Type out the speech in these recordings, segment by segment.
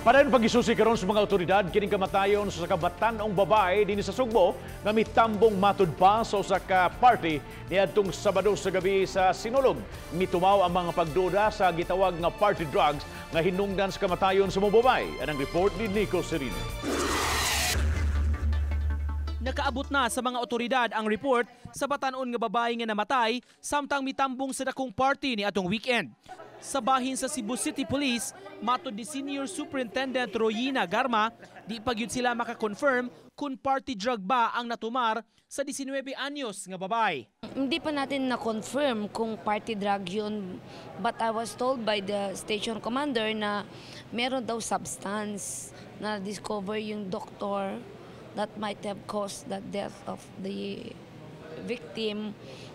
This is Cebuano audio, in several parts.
Padayon pagisusi karon sa mga otoridad kining kamatayon sa kabatan-ong babae dinhi sa Sugbo nga mitambong matud pa sa usa ka party niadtong Sabado sa gabi sa Sinulog. Mitumaw ang mga pagduda sa gitawag nga party drugs nga hinungdan sa kamatayon sa mga babae. Anang report ni Nico Serino. Nakaabot na sa mga otoridad ang report sa batan-on nga babae nga namatay samtang mitambong sa dakong party ni atong weekend. Sa bahin sa Cebu City Police, matod ni Senior Superintendent Royina Garma, di pa gyud sila makakonfirm kung party drug ba ang natumar sa 19 anyos nga babae. Hindi pa natin na-confirm kung party drug yun. But I was told by the station commander na meron daw substance na discover yung doctor that might have caused the death of the victim.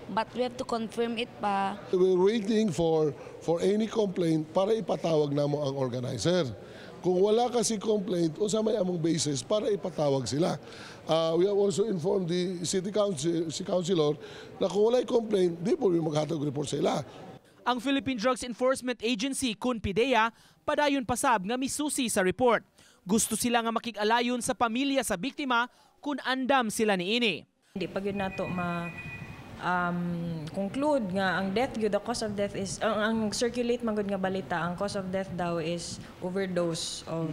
But we have to confirm it pa. We're waiting for any complaint para ipatawag namo ang organizer. Kung wala kasi complaint, unsa may among basis para ipatawag sila? We have also informed the city council, si councilor, na kung walay complaint, di po maghatag report sila. Ang Philippine Drugs Enforcement Agency kun PDEA padayon pasab nga misusi sa report. Gusto sila nga makig-alayon sa pamilya sa biktima kung andam sila niini. Di pa gyud nato ma conclude nga ang death gyud, the cause of death is ang circulate man gud nga balita, ang cause of death daw is overdose of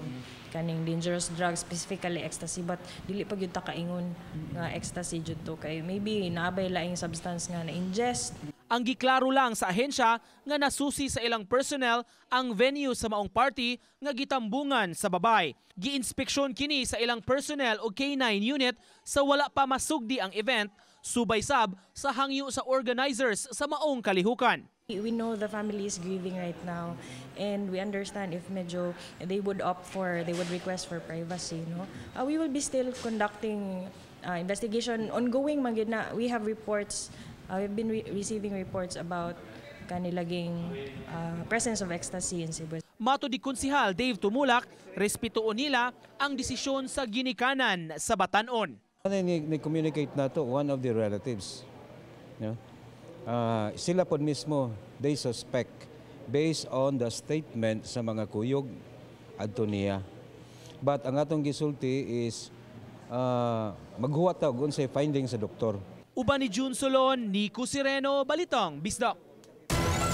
kaning dangerous drugs, specifically ecstasy, but dili pa gyud ta kaingon nga ecstasy jud to kay maybe naabay laing substance nga na ingest. Ang giklaro lang sa ahensya nga nasusi sa ilang personnel ang venue sa maong party nga gitambungan sa babay. Giinspeksyon kini sa ilang personnel o K9 unit sa wala pa masugdi ang event, subay sab sa hangyo sa organizers sa maong kalihukan. We know the family is grieving right now and we understand if medyo they would request for privacy, no? We will be still conducting investigation ongoing man gyud na. We have reports, we've been receiving reports about kanilaging presence of ecstasy in Cebu. Matod ni Konsihal Dave Tumulak, respetuon nila ang desisyon sa ginikanan sa batan-on. Ni-communicate nato one of the relatives. No? Sila pod mismo, they suspect based on the statement sa mga kuyog adto niya. But ang atong gisulti is maghuwat ta og unsay finding sa doktor. Uban ni June Solon, Nico Sireno, Balitang Bisdak.